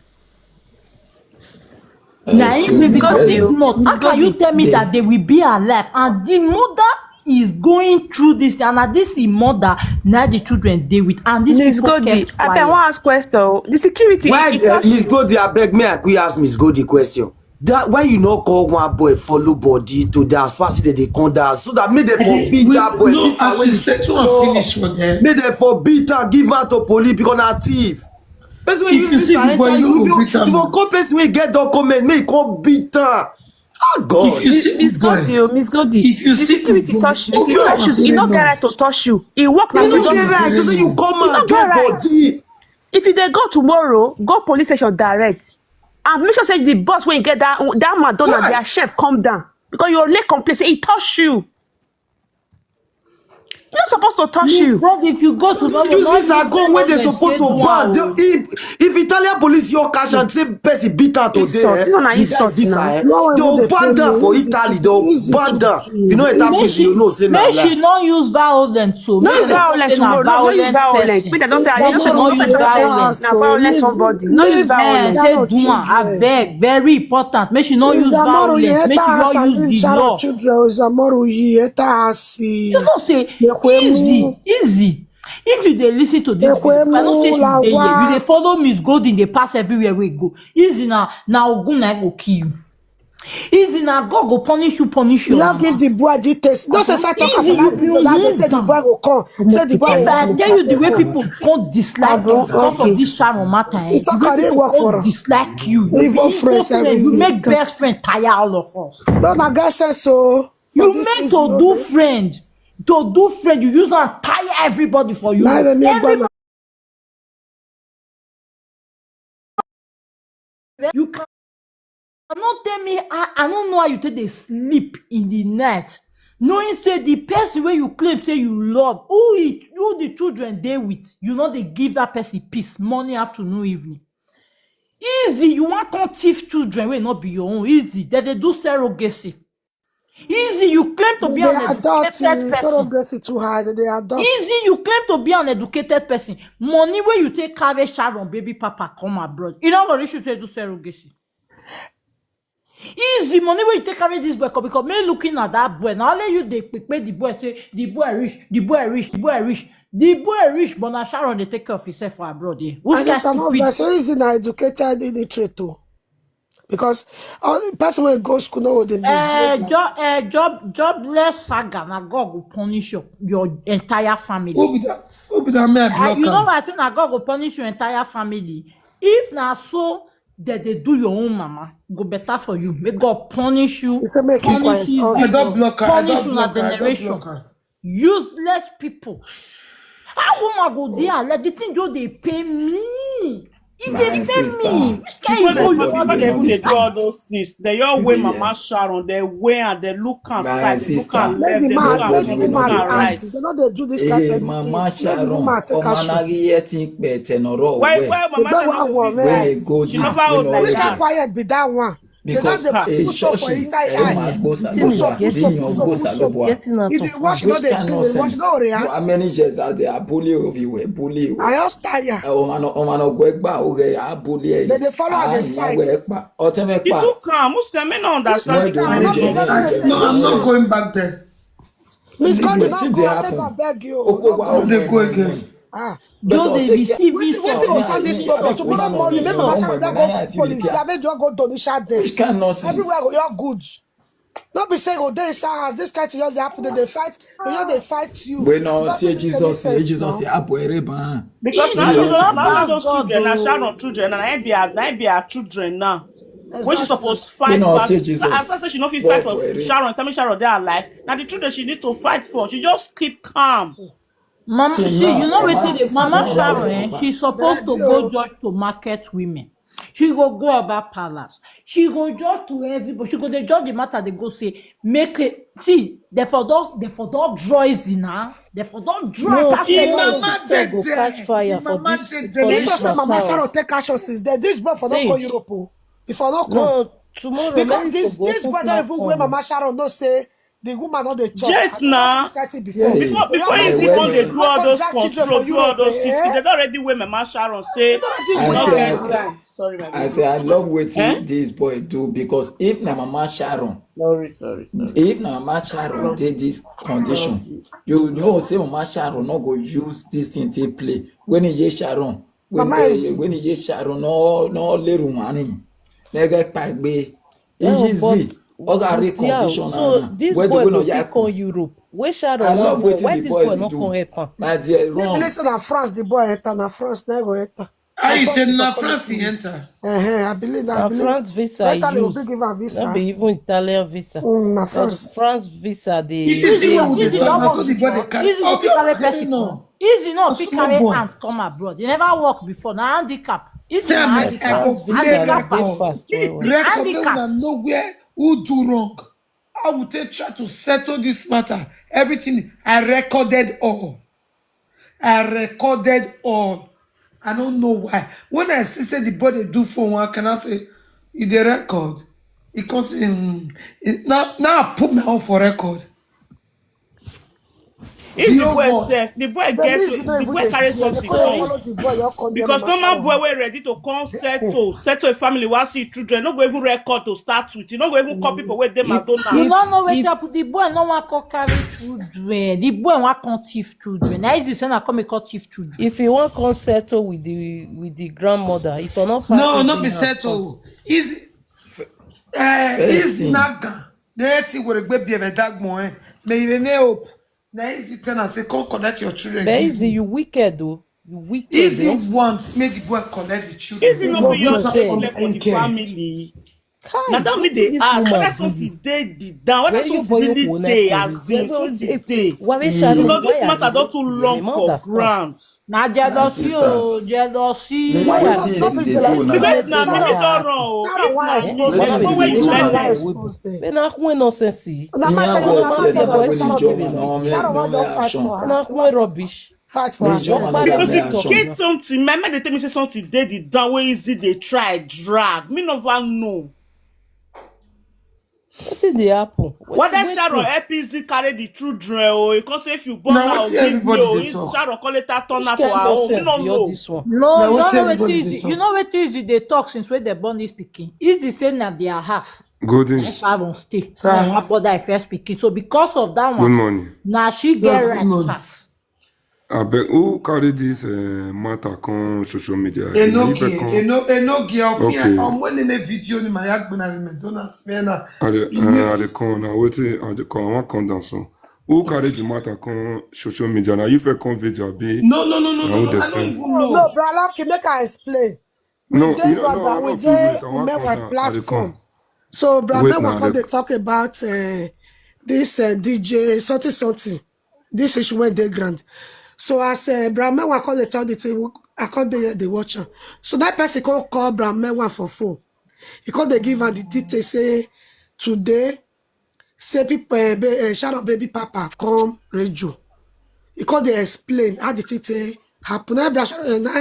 Now, if Miss because Godwin, if not, Miss how can you Godwin, tell me that they will be alive and the mother is going through this and that this is mother now the children deal with and this Miss people Godwin, kept I can quiet. Ask question. The security. Why, It uh, touch Miss Goldie, I beg, may I quick ask Miss Goldie question? That why you not call one boy follow body to dance pass they dey come down so that make they for beat that boy. No, This as one we wey settle and finish for them. Make they for beat and give out to police because na thief. Person wey If use you this see and the boy, enter you you, go if you beat am. If you come person wey get document, make you come beat am. Ah God. If you see Miss the boy, Goldie, oh, Miss Goldie. If you The see security the boy, touch you. If open you your touch you, hand, you pray not now. Get right to touch you. He walk like You you no get just. Right to say you come You out not get drop right. Body. If you dey go tomorrow, go police station direct. And make sure say the boss when you get that that Madonna, Why? Their chef come down because you only complain say he touch you. You're not supposed to touch you. God, if you go to Bible, Use not this a use gun that when they word supposed to say ban. Wow. They, if, if Italian police your cash and say person beat out today, Insult. Eh, This one na you insult get this, now. Eh, No one they'll dey ban pay them me. For Easy Italy, to- they'll easy ban to them. do. If you know it Make happens, she, you know say na make she lie. Not use violence. So No make use she violence say na tomorrow. No use violent violence. Person. Make dem don say, I Make just she know not use that violence. Na violent somebody. No use Eh, violence. Say do am, I beg. Very important. Make she not use violence. Make she not use the law. Children, Ozamoru, you enter house and see. You know say easy, easy. If you dey listen to this video, I know say she dey here. You dey follow Miss Golden, dey pass everywhere we go. Easy na na ogun na go kill you. Easy, na God go punish you, punish you. You now give the boy details. No say if I talk about that video that day, say the boy go come. Say the boy If go I come. Tell you the way people come dislike you because of this Sharon matter, eh? It's The way okay, they people work come for her. Dislike you. Leave You her be friends friend, every you day. Make best friend tire all of us. No, na God said so. You meant to do friend, to do friend. You use and tire everybody for you. Now they make Everybody God You can not tell me. I, I don't know how you take dey sleep in the night, knowing say the person wey you claim say you love, who it, who the children dey with, you no dey give that person peace morning, afternoon, evening. Easy, you wan come thief children wey no be your own. Easy, dem dey do surrogacy. Easy, you claim to be an They adopt educated you. person. Surrogacy too high. They adopt. Easy, you claim to be an educated person. Money wey you take carry Sharon baby papa come abroad, you no go reach you to do surrogacy. Easy, money wey you take carry this boy come, because me looking at that boy, na only you dey pay the boy, say the boy rich, the boy rich, the boy rich, the boy rich, but na Sharon dey take care of himself for abroad. Eh? Who My said sister, no stupid? Vex. So easy na educated illiterate too. Because all the person wey go school know the Eh, misbehave. job, eh, job, jobless saga. Na God go punish your, your entire family. Who be that? Who be that? Me, I Ah, block you know am. what I say? Na God go punish your entire family. If na so that they do your own mama, go better for you. May God punish you. He say make him Punish quiet. you. I don't block her. I Punish don't una block her. I don't generation. Block her. Useless people. How woman go there? Like the thing just dey pain me. It My dey pain sister. Me. Which kind Before of they, you before want they to even dey do do all those things, they all weigh Yeah. Mama Sharon, they weigh and they look and My side, they look sister. and Make left, the they man, look and make the left, they woman look and react. right. If they no dey do this kind Hey, of Mama thing, make the Sharon, woman take ọmọ action. Anagiye ti ń pẹ̀ tẹ̀nà ọ̀rọ̀ Why, wẹ̀. why The Mama boy Sharon wa no wọ fit When they man. fight? go She there, never when hold they like Which go kind that. quiet be that one? They Because just dey a put soap for church inside ẹ máa eye. gbó Put sàdúrà soap, put bí soap, èèyàn put gbó soap, put soap. sàdúrà. If the watch no Which dey kind clean, the watch nonsense? no react. How many years are they a bully of you were bully? I just tire. Ọmọ ọmọ ọgọ ẹgbà ó rẹ a bully ẹ. They dey follow and dey Àárín ìyàwó ẹ fight. pa. Ọtẹ mẹ She pa. too calm. Who's coming on that Where side? the I'm room not dey going now? to say No, I'm not going back there. Miss Country Wetin no dey go out, happen? take am beg you. Oko No wa go. How ọmọ they go ẹ again? Ah. But Just dey ọsẹ kí receive Wetin insult. wetin go solve this problem? Tomorrow morning, make Mama Sharon go police. Abeg, you go donation there. Which kind nonsense? Everywhere go your good. No be say go dey inside house. This kind thing just dey happen. They dey fight. They just dey fight you. Wey no Just say say Jesus this say kind of Jesus sense say now. Abo Ere Ban. Because Easy, now you those, don't now have those God, children, now though. Sharon children, and I be her, now be her children now. When she Exactly. Supposed Wey fight no for, say as Jesus. I say she no fit Go fight for for Ere. Sharon, tell me Sharon dey alive. Now the children she need to fight for, she just keep calm. Mama, Till see, now, you know Mama wetin dey. is Mama not Sharon, right. Eh? She's supposed to Daddy, go oh. Judge to market women. She go go about palace. She go judge to everybody. She go dey judge the matter. They go say make it. See, they for don they for don draw easy now. They for don draw. No, Pass the everybody. mama dey there. The mama dey there. They just say Mama Sharon take action since then. This boy for not See. Go Europe. Oh. If I not come. No, tomorrow Because night this we go this open boy don't even wear platform. Mama Sharon no say the woman not the church. Yes, I don't nah. see this kind thing before. Yeah. Before before Yeah, you well, even dey well. do all those Drag children control, for do all Europe, those things, eh? they don already wear Mama Sharon say They don't already you I no say get I- time. Sorry, my I baby. say I love wetin Eh? this boy do because if na Mama Sharon, Sorry, sorry, sorry. if na Mama Sharon dey this condition, you know say Mama Sharon no go use this thing take play. When he hear Sharon, when Mama is- when he hear Sharon no no leru mani, nigga pagbe. Oh, Easy. but Oga re but yeah, condition so na this where boy the go no fit yaku. Come Europe. Where Sharon I wan love come? Wetin Why the this boy boy dey no do. Come help am? My dear, run. Listen, na France the boy enter. Na France. I Na say France na he go France he come. Enter. Uh-huh, I believe that. I Na believe. France visa Right e now, they will use. give her visa. No be even Italian visa. Mm, na Na France. France visa dey. If you see Dey what we dey dey do. talk, na Work so the boy dey before. carry. Easy fit Obio carry carry person no. Come. Easy no A fit small carry boy. Ant come abroad. He never work before. Na handicap. Easy Say na I handicap. go play Visa dey record. fast well well. Record Handicap. Una know where who do wrong. I will take try to settle this matter. Everything I recorded all. I recorded all. I don't know why. When I see say the boy dey do phone, one can I say, "You dey record?" He come say, "Hmm." It- Now, now I put my own for record. If the boy sef, the boy get the boy carry something come. Because normal boy wey ready to come settle settle a family, wan see children, no go even record to start with. You no go even call people wey dey McDonald's. You no know wetin happen. The boy no wan come carry children. The boy wan come thief children. Na easy say na come e come thief children. If he wan come settle with the with the grandmother, if I no pass. No, no be settle. Easy. Eh, Easy na gan. Na eti were gbe bi ebe dagmo, eh. Me you may hope. Na Easy tell am say, "Come collect your children." But give Easy, me." You wicked though. You wicked. Easy though. Want make the boy collect the children. Easy no be your problem for the family. Kai, na that me dey ask whether something dey the down, whether something really dey, as in something dey. Because this matter don too long for ground. Na jealousy o, jealousy. Why you no be jealousy? Because na me don run o. If na you, I go where you like. But na who nonsense? Na my tell you, na my tell you. Sharon wan just fight for her. Na who rubbish? Fight for herself. Because you get something. My mind dey tell me say something dey the down wey Easy dey try drag. Me never know. Wetin dey happen? Whether Sharon help Easy carry the children o, he come say if you born now, give me o. If Sharon come later turn up for her own, we no know. No, you know wetin Easy, you know wetin Easy dey talk since wey dem born this pikin. Easy say na their house. Good day. Na Sharon stay. Her brother first pikin. So because of that one, good morning. Na she get right pass. Abeg, who carry this, eh, matter come social media? Enogie, Enogie, okay. Um, when in a video ni my agbena me dona smena. I dey, eh, I dey come now. Wetin, I dey come. I wan come down so. Who carry the matter come social media? Na you fit come video abi? No, no, no, no, no, no. I don't even know. No, Bra Lucky, make I explain. We dey, brother, we dey Umewa platform. So Bra Mewa come dey talk about, eh, this, eh, D J something something. This issue wey dey ground. So as, eh, Bra Mewa come dey talk the thing, I come dey here dey watch am. So that person come call Bra Mewa for phone. He come dey give am the details say today say people, eh, ba-, eh, Sharon baby papa come radio. He come dey explain how the thing take happen. Na Bra Sharon, eh, na,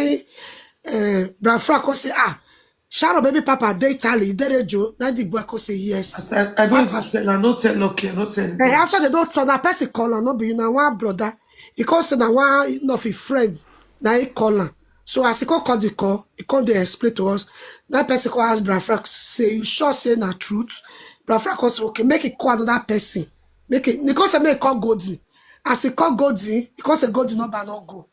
eh, Bra Frank come say, "Ah, Sharon baby papa dey Italy, dey radio." Na the boy come say, "Yes." I, I don't even tell, I no tell Lucky, I no tell anybody. Eh, after they don talk, na person call am, no be you, na one brother. He come say na one of his friends na he call am. So as he come call the call, he come dey explain to us. That person come ask Bra Frank say, "You sure say na truth?" Bra Frank come say, "Okay, make he call another person." Make he, he come say make he call Golden. As he call Golden, he come say Golden number no go.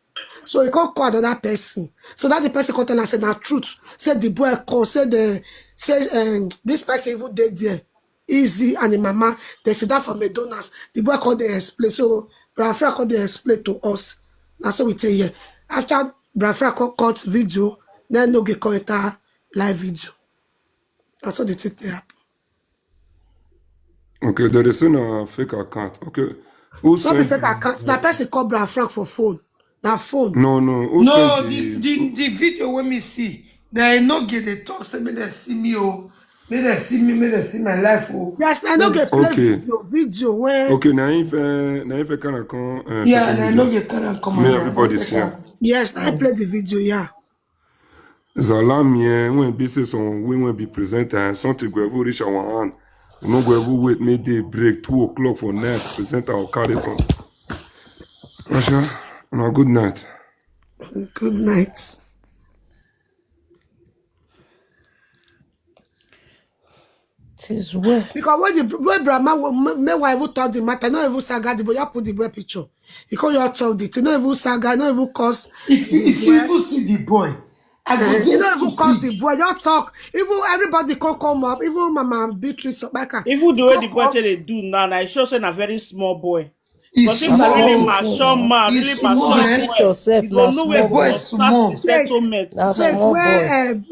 So he come call another person. So that the person come tell am say na truth. Say the boy come, say the, say, um, this person even dey there. Easy and the mama, they sit down for McDonald's. The boy come dey explain. So Bra Frank come dey explain to us. Na so we take here. After Bra Frank come cut video, then no get come enter live video. Na so the thing take happen. Okay, they dey say na fake account. Okay, who no be send fake account. Na person call Bra Frank for phone. Na phone. No, no. Who send the, the, the video wey me see? Na Enogie dey talk say make dem see me o. Make dem see me, make dem see my life o. Yes, na Enogie play video, video wey. Okay, na him, eh, na him carry am come, eh, yeah, social media. Na Enogie carry am come. Make everybody see am. Yes, na him play the video, yeah. Zalami, eh, when be say some we when be presenter, eh, something go even reach our hand. We no go even wait make day break, two o'clock for night, presenter or carry some. Rasha, una good night. Good night. It is well. Because when the, when Bra Mewa, Mewa even talk the matter, no even saga the boy, you put the boy picture. He come, you talk the thing, no even saga, no even cause. If, if you even see the boy, I go, eh, you no even cause the boy, you talk. Even everybody come, come up, even Mama Beatrice Obaka. Even the way the boy take dey do now, I sure say na very small boy. But if na really mature man, really mature boy, you go know where boy start the settlement. Wait, where,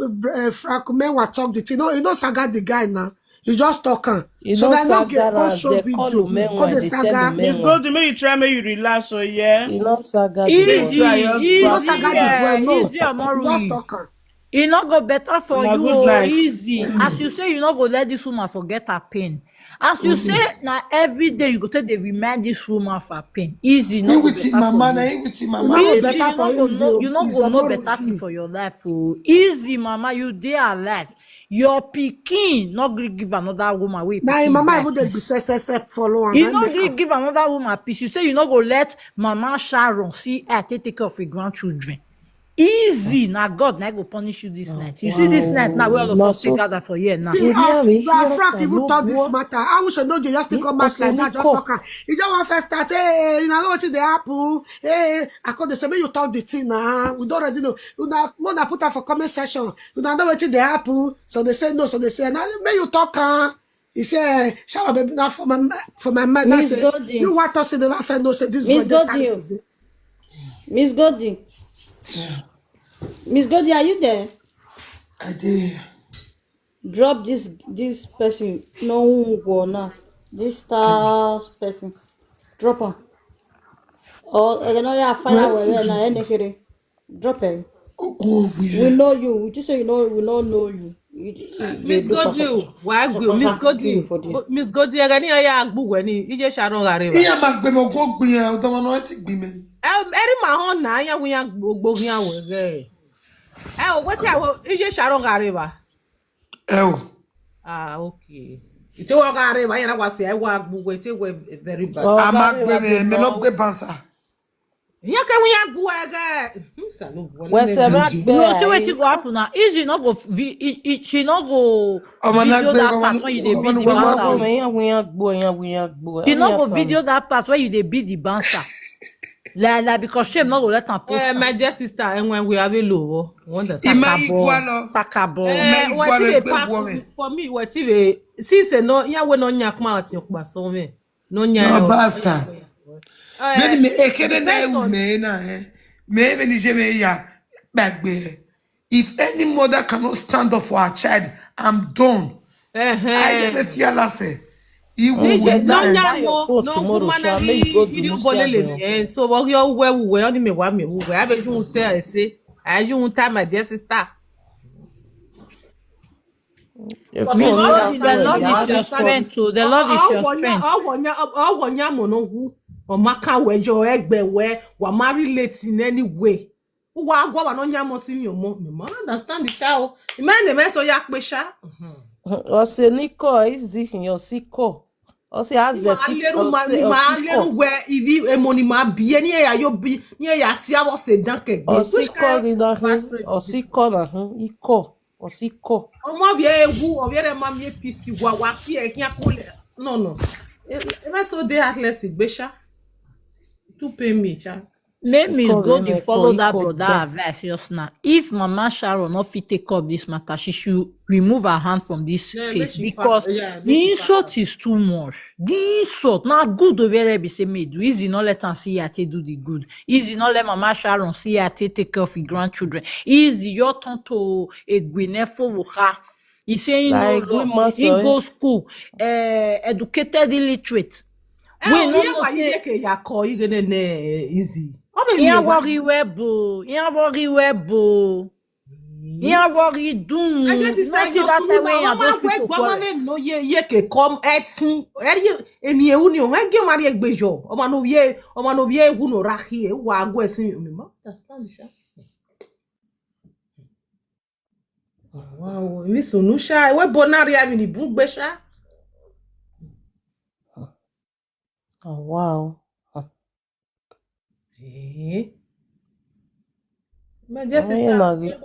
eh, Frank Mewa talk the thing? No, you no saga the guy now. You just talk am. So that no get go show video. Go the saga. Miss Goldie, make you try, make you relax, oh yeah. You no saga the boy. Easy, easy, yeah, easy, Amoru. Just talk am. E no go better for you, oh, Easy. As you say, you no go let this woman forget her pain. As you say, na every day you go take dey remind this woman of her pain. Easy, no go better for you. Easy, you no go know, you no go know better thing for your life, oh. Easy, mama, you dey alive. Your pikin no gree give another woman wey pikin. Na him mama even dey be self, self, self follow am. You no gree give another woman peace. You say you no go let Mama Sharon see her take, take care of her grandchildren. Easy, na God na go punish you this night. You see this night now, where all of us take gather for here now. See, as Frank even talk this matter, I wish I know you just take come out like that, just talk. You don't want first start, hey, you know what they happen. Hey, I call the same, you talk the thing now. We don't already know. You know, more than put up for comment section. You know what they happen. So they say no, so they say, now make you talk, huh? He say, "Shout out, baby, now for my ma- for my mind." I Miss say, Goldie. "You want us to never find no say this Miss boy dey Goldie, taxes dey." Miss Goldie. Miss Goldie, are you there? I did. Drop this this person. No one go now. This star person. Drop him. Oh, I know you are fine. Where is it? Drop him. We know you. We just say you know we don't know you. Miss Godio, why go Miss Godio? Miss Godio, I got any aya agbu weni. You just sharon gareva. Iya magbe mo go gbi ya, odo mo no ti gbi me. Eri ma hon na aya wi ya gbogbo ya we re. Eh, o wetin I wo, you just sharon gareva. Eh o. Ah, okay. Ite wa gareva, ya na wa se I wa agbu we te we very bad. Ama gbe me, me no gbe bansa. Yake wi agbu ege. Wese ma gbe. No, see wetin go happen now. If she no go, vi- i- i- she no go Omo na video gbe, that omo part na- when you dey omo beat na the gbe, omo na bouncer. Gbe. She no go video that part where you dey beat the bouncer. La la, because shame no go let am post. Eh, am. My dear sister, and when we have a low, we understand. Ima Takabo. Igwalo. Takabo. Eh, Ima what Igwalo if they egbe pack woman. For me, what if they see say no, yeah, we no nyak ma ati okpa so me. No No, nyanya. Basta. Eh, Then me ekere na person. Ewu me na eh. Me me ni je me ya gbagbe. If any mother cannot stand up for her child, I'm done. Eh, I eh. Am a fearless. He will Nije, win no that. Buy your nyamo, phone no tomorrow, kumana sha, make you go do you no go lele share. Eh, so what you we we only me wa me we. I be you tell I say, I you tell my dear sister. Your But phone Miss no Lord, the Lord is your strength. So the Lord is your strength. Awonya mono hu. Omaka wejo egbe we wa marry late in any way. Wa agwa wa no nyamo si mi omo. Mi ma understand the show. The man the mess oya pe sha. Ose niko is the your siko. Ose azeti. Ma leru ma ni ma leru we ivi emo ni ma bi ni ya yo bi ni ya si awo se dan kegbe. Osiko ni na hin. Osiko na hin. Iko. Osiko. Omo bi ewu, obi ere ma mi pisi wa wa fi e kin akole. No, no. E e ma so dey heartless gbesha. To pay me cha. Make Miss Iko Goldie reme follow ko that iko brother gbe. Advice just now. If Mama Sharon no fit take up this matter, she should remove her hand from this Yeah, case make she because pack. Yeah, the make she insult pack. Is too much. The insult. Now good over there be say me do. Easy not let her see her take do the good. Easy not let Mama Sharon see her take take care of her grandchildren. Easy your turn to a gwinefo wuha. He say he no Like we law. Must He say. Go school, uh, educated illiterate. Eh, We no we know wa say ye ke ya ko igene ne easy. Obe he ye ain't wa. Worry webo. He ain't worry webo. He ain't worry doom. I guess it's No like see your that time when sumuma. Those Mama we people gwa quarrel. Mama no ye ye ke come etin. Eri eni ewu ni o. Ege mari egbejo. Omo no ye, omo no ye ewu no rahi. Ewu wa agwe sin mi ma. Understand sha. Wow, mi sunu sha. We bonari abi ni bugbe sha. Oh, wow. Eh. My dear Aye, sister, Maggie.